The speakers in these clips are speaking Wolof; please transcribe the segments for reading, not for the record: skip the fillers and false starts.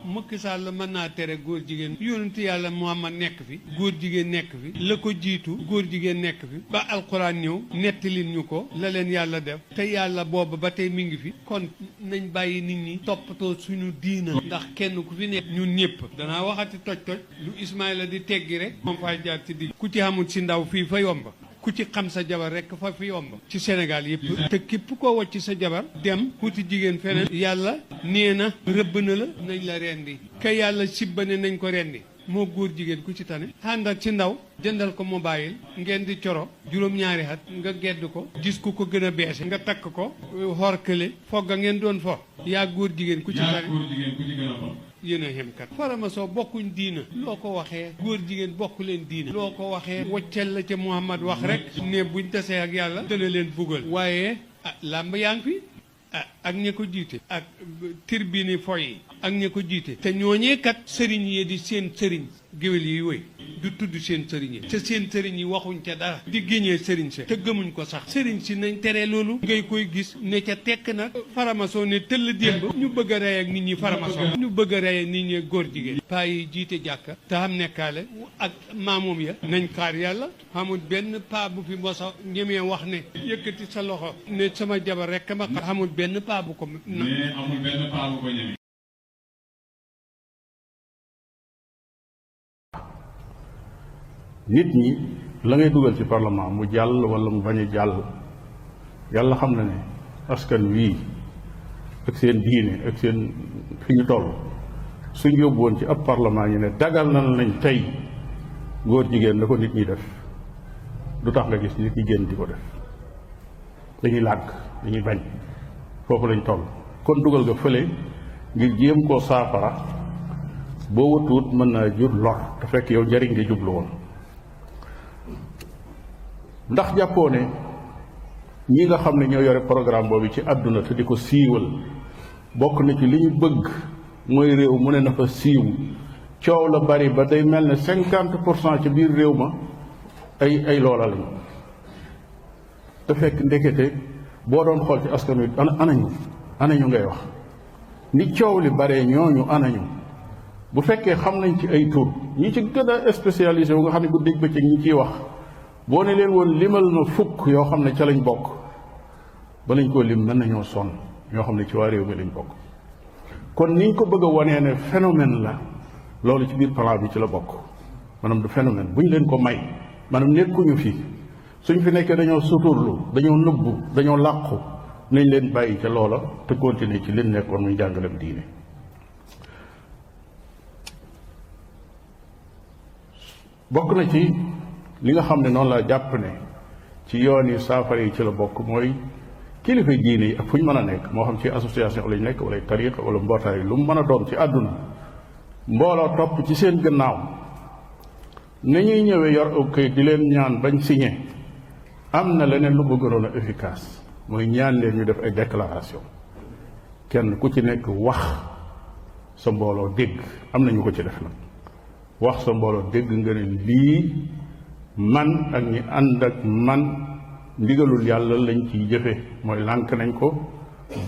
Macky Sall mën naa tere góor jigéen yonent yàlla Muhammad nekk fi góor jigéen nekk fi la ko jiitu góor jigéen nekk fi ba alxuraan ñëw nettalin ñu ko la leen yàlla def te yàlla booba ba tey mi ngi fi kon nañ bàyyi nit ñi toppatoo suñu diina ndax kenn ku fi nekk ñun ñëpp danaa waxati toj lu Ismaïla di teggi rek moom fay jaar ci digg ku ci xamul si ndaw fii fa yomba ku ci xam sa jabar rek fa fi yomb ci Sénégal yëpp te képp koo wàcc sa jabar dem wuti jigéen feneen yàlla nee na rëbb na la nañ la rendi ka yàlla sibbane nañ ko rendi moo góor jigéen ku ci tane àndal ci ndaw jëndal ko mobile ngeen di coro juróom-ñaari at nga gedd ko gis ku ko gën a beese nga takk ko xorkale fogga ngeen doon fo yaa góor jigéen ku ci tane yéen a xem kat faramason bokkuñ diina loo ko waxee góor jigéen bokku leen diina loo ko waxee woccal la ca Muhammad wax rek ne buñ tasee ak yàlla dana leen buggal waaye làmb yaa ngi fi ak ña ko jiite ak tirbini foy ak ña ko jiite te ñooñee kat sëriñ yi di seen sëriñ géwél yi wëy du tudd seen sëriñ yi te seen sëriñ yi waxuñ ca dara di génnee sëriñ sa te gëmuñ ko sax sëriñ si nañ tere loolu ngay koy gis ne ca tekk nag faramason ne tëll démb ñu bëgg a rey ak nit ñi faramason ñu bëgg a rey ak nit ñi góor jigéen paa yi jiite jàkka te xam nekkaale ak maamoom ya nañ xaar yàlla xamul benn paa bu fi mosa ñemee wax ne yëkkati sa loxo ne sama jabar rek ma xamul benn paa bu ko amul benn paa bu ko ñeme. nit ñi la ngay dugal ci parlement mu jàll wala mu bañ a jàll yàlla xam na ne askan wii ak seen diine ak seen fi ñu toll suñ yóbbu woon ci ab parlement ñu ne dagal na nañ tey góor jigéen la ko nit ñi def du tax nga gis nit ñi génn di ko def dañuy làgg dañuy bañ foofu lañ toll kon dugal nga fële ngir jéem koo saafara boo watuut mën naa jur lor te fekk yow njariñ nga jublu woon ndax jàppoo ne ñi nga xam ne ñoo yore programme boobu ci àdduna te di ko siiwal bokk na ci li ñu bëgg mooy réew mu ne na fa siiw coow la bari ba day mel ne 50% ci biir réew ma ay loola lañu te fekk ndekete boo doon xool ci askan wi anañu ngay wax ni coow li baree ñooñu anañu bu fekkee xam nañ ci ay tur ñi ci gën a spécialisé wu nga xam ne bu dégg ba ci ñi ciy wax boo ne leen woon limal ma fukk yoo xam ne ca lañ bokk ba lañ koo lim mën nañoo sonn ñoo xam ne ci waa réew mi lañ bokk kon niñ ko bëgg a wonee ne phénomène la loolu ci biir plan bi ci la bokk maanaam du phénomène bu ñu leen ko may maanaam nekkuñu fi suñ fi nekkee dañoo suturlu dañoo nëbbu dañoo làqu nañ leen bàyyi ca loola te continuer ci leen nekkoon muy jàngalem diine bokk na ci li nga xam ne noonu laa jàpp ne ci yoon yi saafara yi ci la bokk mooy kilifa diine yi ak fu ñu mën a nekk moo xam ci association lañ nekk wala tariqa wala mbootaay lu mu mën a doon ci àdduna mbooloo topp ci seen gannaaw nañuy ñëwee yor aw kayit di leen ñaan bañ signé am na leneen lu bëggoon a efficace mooy ñaan leen ñu def ay déclaration kenn ku ci nekk wax sa mbooloo dégg am na ñu ko ci def nag wax sa mbooloo dégg nga ne lii man ak ñi ànd ak man ndigalul yàlla lañ ciy jëfe mooy lànk nañ ko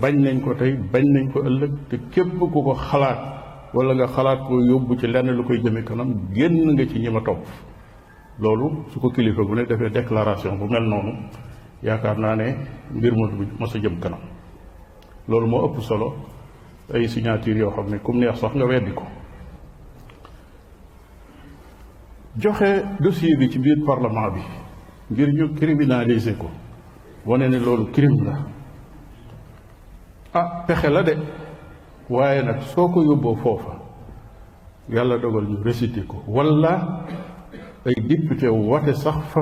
bañ nañ ko tey bañ nañ ko ëllëg te képp ku ko xalaat wala nga xalaat ko yóbbu ci lenn lu koy jëme kanam génn nga ci ñi ma topp loolu su ko kilifa bu ne defee déclaration bu mel noonu yaakaar naa ne mbir ma sa jëm kanam loolu moo ëpp solo ay signature yoo xam ne kum neex sax nga weddi ko joxe dossier bi ci biir parlement bi ngir ñu criminaliser ko wane ne loolu crime la pexe la de waaye nag soo ko yóbboo foofa yàlla dogal ñu récité ko wala ay député wate sax fa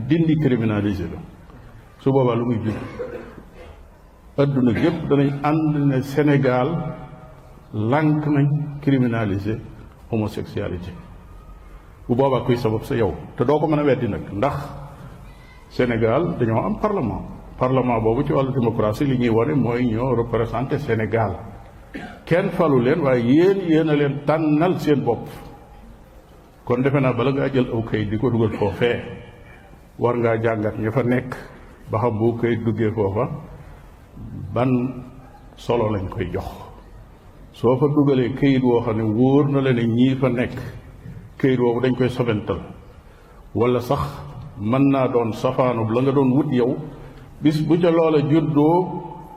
dindi criminaliser la su boobaa lu muy jur adduna gépp danañ ànd ne Sénégal lànk nañ criminaliser homosexualité bu boobaa kuy sabab sa yow te doo ko mën a weddi nag ndax Sénégal dañoo am parlement boobu ci wàllu démocratie li ñuy wane mooy ñoo représenté Sénégal kenn falu leen waaye yéen a leen tànnal seen bopp kon defe naa bala ngaa jël aw kayit di ko dugal foofee war ngaa jàngat ña fa nekk ba xam bu kayit duggee foofa ban solo lañ koy jox soo fa dugalee këyit woo xam ne wóor na la ne ñii fa nekk këyit woowu dañ koy sobental wala sax mën naa doon safaanub la nga doon wut yow bis bu ca loola juddoo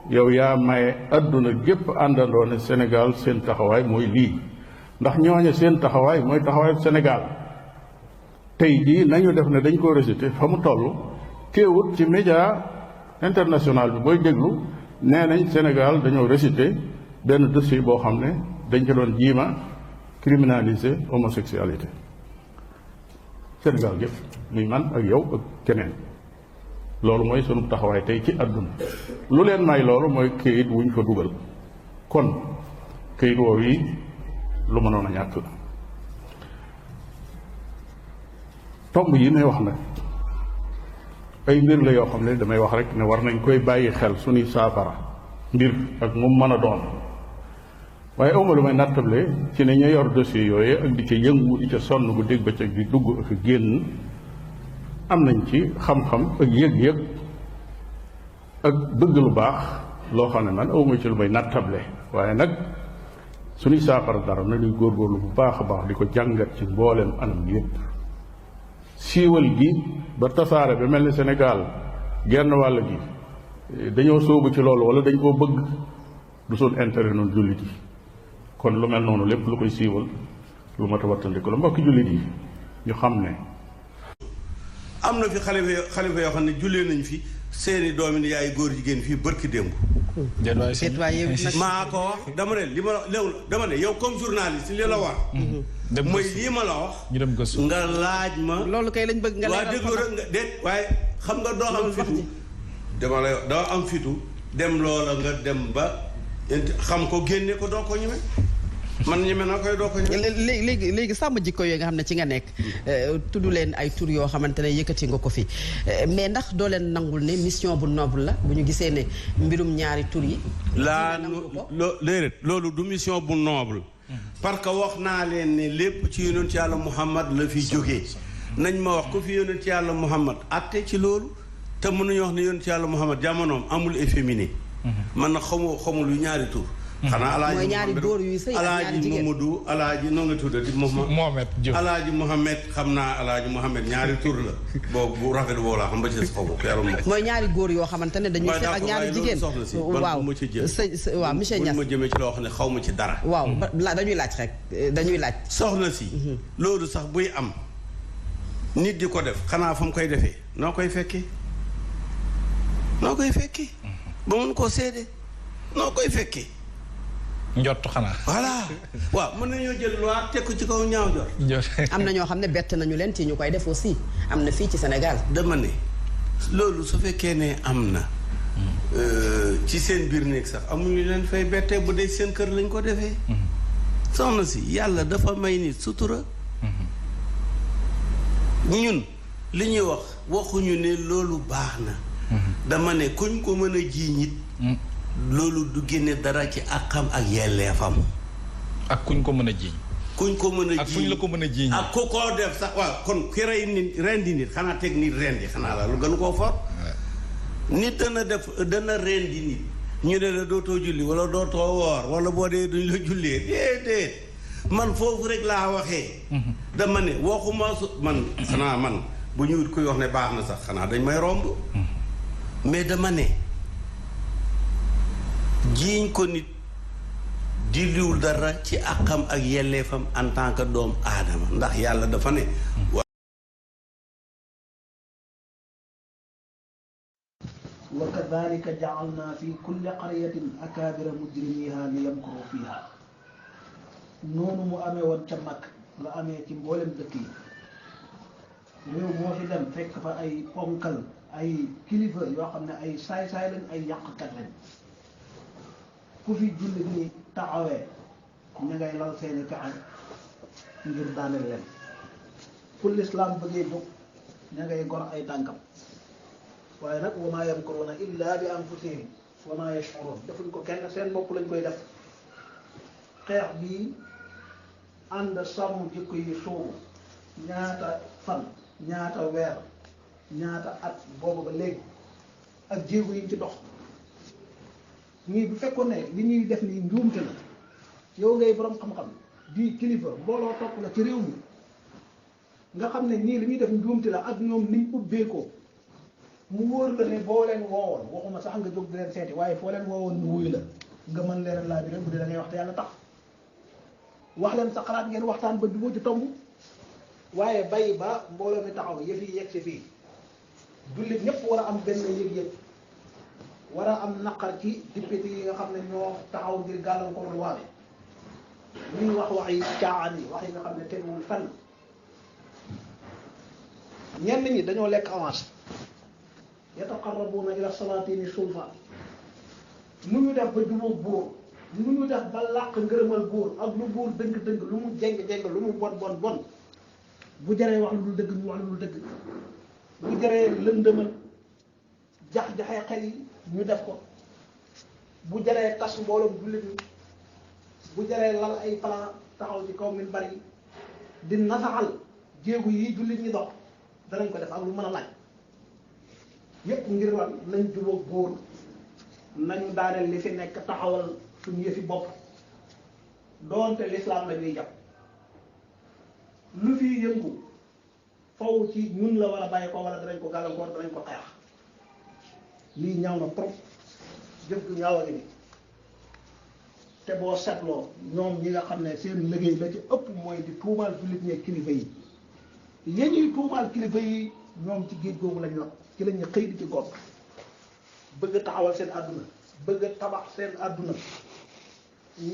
yow yaa maye adduna gépp àndandoo ne Sénégal seen taxawaay mooy lii ndax ñooñe seen taxawaay mooy taxawaayu Sénégal tey jii nañu def ne dañ ko rejeté fa mu toll teewut ci média international bi booy déglu nee nañ Sénégal dañoo rejeté benn dossier boo xam ne dañ ko doon jiima criminaliser homosexualité Sénégal gépp muy man ak yow ak keneen loolu mooy sunu taxawaay tey ci àdduna lu leen may loolu mooy këyit wuñ fa dugal kon këyit woowu yi lu mënoon a ñàkk la tomb yi may wax nag ay mbir la yoo xam ne damay wax rek ne war nañ koy bàyyi xel suñuy saafara mbir ak mu mën a doon waaye awma lu may nattable ci ne ñu yor dossier yooyu ak di ca yëngu di ca sonn bu dégg bëccëg di dugg ak génn am nañ ci xam-xam ak yëg-yëg ak bëgg lu baax loo xam ne man awma ci lu may nattable waaye nag suñuy saafara dara nañuy góorgóorlu bu baax a baax di ko jàngat ci mbooleem anam yépp siiwal gi ba tasaare ba mel ni Sénégal genn wàll gi dañoo sóobu ci loolu wala dañ koo bëgg du suñ intérêt noonu jullit yi kon lu mel noonu lépp lu koy siiwal lu mat a wattandiku la mbokki jullit yi ñu xam ne am na fi xalifa yoo xam ne jullee nañ fi seeni doomi yaay góor jigéen fii bërki démb maa ko wax dama ne li ma léew dama ne yow comme journaliste li la war mooy lii ma la wax ñu dem gëstu nga laaj ma loolu kay lañ bëgg nga waa déglu rek nga déet waaye xam nga doo am fitu dama la doo am fitu dem loola nga dem ba xam ko génne ko doo ko ñeme man ñeme naa koy doo ko ñeme léegi sàmm jikko yooyu nga xam ne ci nga nekk tudd leen ay tur yoo xamante ne yëkkati nga ko fi mais ndax doo leen nangul ne mission bu noble la bu ñu gisee ne mbirum ñaari tur yi léeréet loolu du mission bu noble parce que wax naa leen ne lépp ci yonent yàlla Muhammad la fi jógee nañ ma wax ko fi yonent yàlla Muhammad atte ci loolu te mënuñu wax ne yonent yàlla Muhammad jamonoom amul efféminé man na xamul yu ñaari tur xanaa alaaji ñaari góor yuy sëy alaaji Mamadou alaaji noo nga tuddati Mohamed Diop alaaji Mohamed xam naa alaaji Mohamed ñaari tur la boobu bu rafet boobu laa xam ba ci xaw ma yàlla moom mooy ñaari góor yoo xamante ne dañuy seet ak ñaari jigéen soxna si waaw ma ci jël waaw monsieur Niass ma jëmee ci loo xam ne xaw ma ci dara waaw dañuy laaj rek dañuy laaj soxna si loolu sax buy am nit di ko def xanaa fa mu koy defee noo koy fekkee ba mën koo seede noo koy fekkee njott xanaa voilà waaw mën nañoo jël loi teg ko ci kaw ñaaw jot am na ñoo xam ne bett nañu leen ci ñu koy def aussi am na fii ci Sénégal dama ne loolu su fekkee ne am na ci seen biir néeg sax amuñu leen fay bettee bu dee seen kër lañ ko defee soxna si yàlla dafa may nit sutura ñun li ñuy waxuñu ne loolu baax na dama ne kuñ ko mën a jiiñ it loolu du génne dara ci àqam ak yelleefam ak kuñ ko mën a jiiñ kuñ ko mën a jiiñ ak fuñ la ko mën a jiiñ ak ku koo def sax waaw kon ki rey nit rendi nit xanaa teg nit rendi xanaa la lu gën koo for nit dana rendi nit ñu ne la dootoo julli wala dootoo woor wala boo dee duñ la jullee déedéet man foofu rek laa waxee dama ne waxuma man xanaa man bu ñu wut kuy wax ne baax na sax xanaa dañ may romb mais dama ne jiiñ ko nit di liwul dara ci àqam ak yelleefam en tant que doom aadama ndax yàlla dafa ne wa kadhalika ja'alna fi kulli qaryatin akabira mujrimiha liyamkuru fiha noonu mu amee woon ca mag la amee ci mboolem dëkk yi réew moo fi dem fekk fa ay ponkal ay kilifa yoo xam ne ay saay-saay lañ ay yàqkat lañ ku fi jullit ni taxawee ña ngay lal seeni pexe ngir daaneel leen fu lislaam bëggee jóg ña ngay gor ay tànkam waaye nag wa maa yamkuruuna illa bi anfusihim wa maa yash'uruun defuñ ko kenn seen bopp lañ koy def xeex bii ànd sàmm jikko yi soobu ñaata fan ñaata weer ñaata at boobu ba léegi ak jéego yi ci dox ñii bu fekkoon ne li ñuy def nii njuumte la yow ngay borom xam-xam di kilifa mbooloo topp la ci réew mi nga xam ne ñii li ñuy def njuumte la ak ñoom niñ ubbee ko mu wóor la ne boo leen woowoon waxuma sax nga jóg di leen seeti waaye foo leen woowoon ñu wuyu la nga mën leen laa bi rek bu dee da ngay wax te yàlla tax wax leen sa xalaat ngeen waxtaan ba jubóo ci tomb waaye bay ba mbooloo mi taxaw yëf yi yegg si fii jullit ñëpp war a am benn yëg-yëg war a am naqar ci député yi nga xam ne ñoo taxaw ngir gàllankoor loi bi ñuy wax wax yi caaxaan yi wax yi nga xam ne teguwul fenn ñenn ñi dañoo lekk avance yataqarrabuuna ila salaatini sulfa nu ñu def ba jubóog buur nu ñu def ba làq ngërëmal buur ak lu buur dëng-dëng lu mu jeng-jeng lu mu bon bu jaree wax lu dul dëgg ñu wax lu dul dëgg bu jaree lëndëmal jax-jaxee xel yi ñu def ko bu jaree tas mbooloom jullit ñi bu jaree lal ay plan taxaw ci kaw min bari di nasaxal jéegu yi jullit ñi dox danañ ko def ak lu mën a laaj yépp ngir lan nañ jubóog buur nañu daaneel li fi nekk taxawal suñu yëfi bopp doonte lislaam la ñuy jàpp lu fi yëngu faw ci ñun la war a bàyyi ko wala danañ ko gàllankoor danañ ko xeex lii ñaaw na trop jëf gu ñaaw a ngi ni te boo seetloo ñoom ñi nga xam ne seen liggéey la ci ëpp mooy di tuumaal jullit ñee kilifa yi yéen ñuy tuumaal kilifa yi ñoom ci géej googu lañ wax ci la ñu xëy di ci gopp bëgg a taxawal seen àdduna bëgg a tabax seen àdduna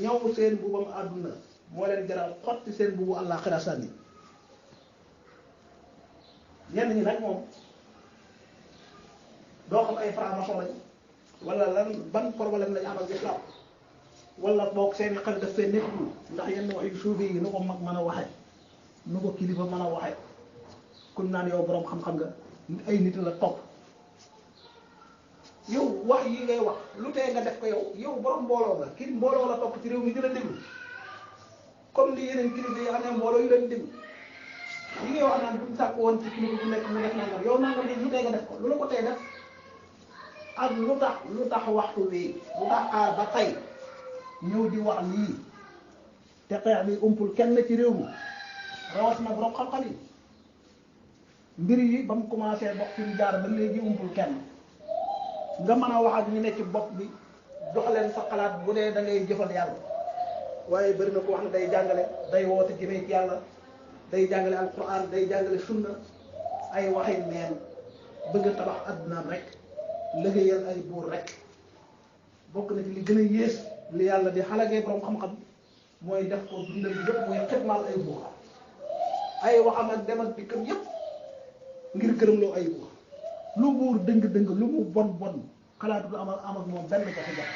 ñaw seen mbubam àdduna moo leen jaral xotti seen mbubu àllaaxira sànni ñenn ñi nag moom doo xam ay franc-maçon lañ wala lan ban problème lañ am ak islam wala boog seeni xel daf fee nekkul ndax yenn wax yu suufi yi nu ko mag mën a waxe nu ko kilifa mën a waxe kun naan yow boroom xam-xam nga ay nit la topp yow wax yi ngay wax lu tee nga def ko yow borom mbooloo nga kii mbooloo la topp ci réew mi dina déglu comme li yeneen kilifa yi amee mbooloo yu leen déglu yi ngay wax naan buñ sàkk woon ci kilifa bu nekk mu def nangam yow nangam lu tee nga def ko lu la ko tee def ak lu tax waxtu wi lu tax xaar ba tey ñëw di wax lii te xeex bi umpul kenn ci réew mi rawatina borom xam-xam yi mbir yi ba mu commencé bokk fi mu jaar ba léegi umpul kenn nga mën a wax ak ñu ne ci bopp bi jox leen sa xalaat bu dee da ngay jëfal yàlla waaye bëri na ko wax ne day jàngale day woote jëmee ci yàlla day jàngale alquran day jàngale sunna ay waxi neen bëgg a tabax addunaam rek liggéeyal ay buur rek bokk na ci li gën a yées li yàlla di xalagee borom xam-xam mooy def ko dundal bi yëpp mooy xetmaal ay buur ay waxam ak dem ak dikkam yëpp ngir gërëmloo ay buur lu buur dëng-dëng lu mu bon xalaatu du am ak moom benn jafe-jafe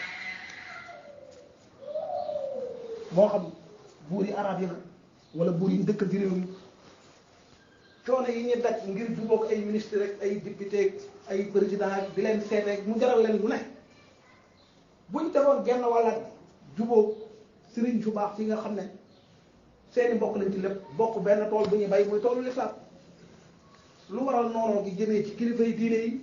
moo xam buur yi arab yi la wala buur yi dëkk ci réew mi coono yi ñuy daj ngir jubóog ay ministre rek ay député ay président ak di leen seeteeg mu jaral leen lu ne buñ defoon genn wàllaat jubóog sëriñ su baax yi nga xam ne seeni mbokk lañ ci lépp bokk benn tool bu ñuy bay muy toolu lislaam lu waral noonoo gi jëmee ci kilifa yi diine yi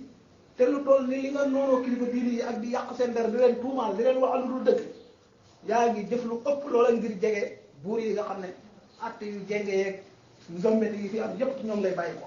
te lu toll ni li nga noonoo kilifa diine yi ak di yàq seen der di leen tuumaal di leen waxal lu dul dëgg yaa ngi jëf lu ëpp loola ngir jege buur yi nga xam ne att yu jenge yeeg njombet yi fi am yépp ñoom lay bàyyi ko